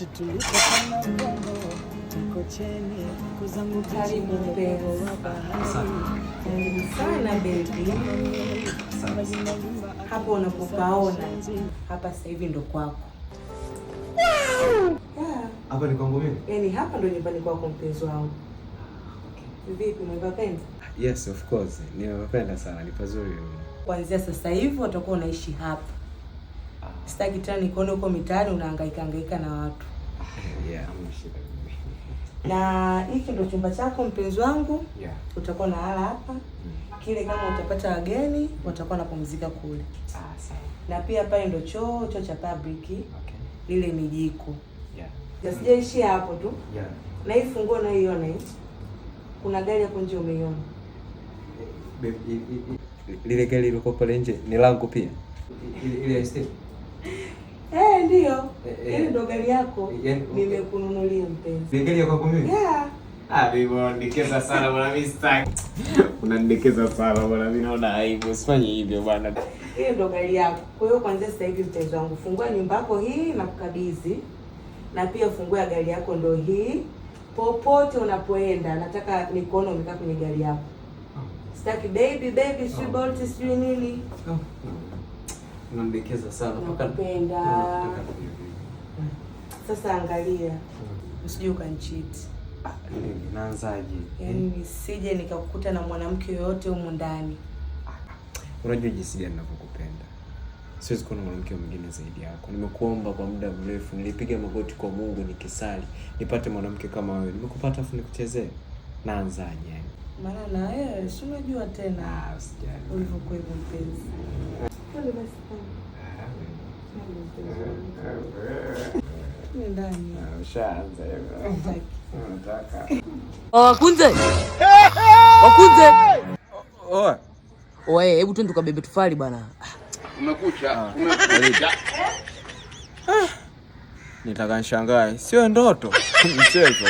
Wakati tulipopanda Bongo Mikocheni, kuzangu Karibu mpenzi. wa bahari. Karibu sana baby. Hapo unapopaona hapa sasa hivi ndo kwako. Yeah. Hapa ni kwangu mimi? Yaani hapa ndo nyumbani kwako, mpenzi wangu. Vipi, umepapenda? Yes, of course. Nimependa sana, ni pazuri mno. Kuanzia sasa hivi utakuwa unaishi hapa. Sitaki tena nikuone huko mitaani unahangaika hangaika na watu. Yeah, hamna shida. Na hiki ndo chumba chako, mpenzi wangu. Utakuwa unalala hapa. Kile kama utapata wageni watakuwa wanapumzika kule. Ah, sawa. Na pia pale ndo choo, choo cha public. Lile ni jiko. Sijaishia hapo tu. Na hii funguo naiona hii. Kuna gari hapo nje, umeiona? Babe, lile gari liko pale nje ni langu pia. Ile estate. Eh, ndio. Eh. Ile ndo gari yako. Nimekununulia, mpenzi. Ni gari ya kwangu mimi? Yeah. Ah, babe, unanidekeza sana bwana, mimi sitaki. Unanidekeza sana bwana, mimi naona aibu. Usifanye hivyo bwana. Hiyo ndo gari yako. Kwa hiyo kuanzia sasa hivi, mpenzi wangu, fungua nyumba yako hii na kukabidhi. Na pia funguo ya gari yako ndo hii. Popote unapoenda nataka nikuone umekaa kwenye gari yako. Sitaki baby baby, sijui Bolt, sijui nini. Oh. Unanidekeza sana mpaka Nakupenda. Nataka kujua. Sasa angalia, usije ukanicheat. Ah, nini, naanzaje? Yaani nisije nikakukuta na mwanamke yoyote humu ndani. Unajua jinsi gani ninavyokupenda. Siwezi kuwa na mwanamke mwingine zaidi yako. Nimekuomba kwa muda mrefu, nilipiga magoti kwa Mungu nikisali nipate mwanamke kama wewe. Nimekupata afu nikuchezee? Naanzaje yani? Maana na wewe si unajua tena Ah, usijali. ulivyokuwa hivyo, mpenzi. Twende basi. Twende, mpenzi wangu. Twende ndani. Ah, ushaanza hivyo. Sitaki. Unataka. Wakunze! Wakunze! Oe. Oe, hebu twende tukabebe tufali bana. Umekucha, umekucha. Nitaka nishangae. Sio ndoto. Mchezo.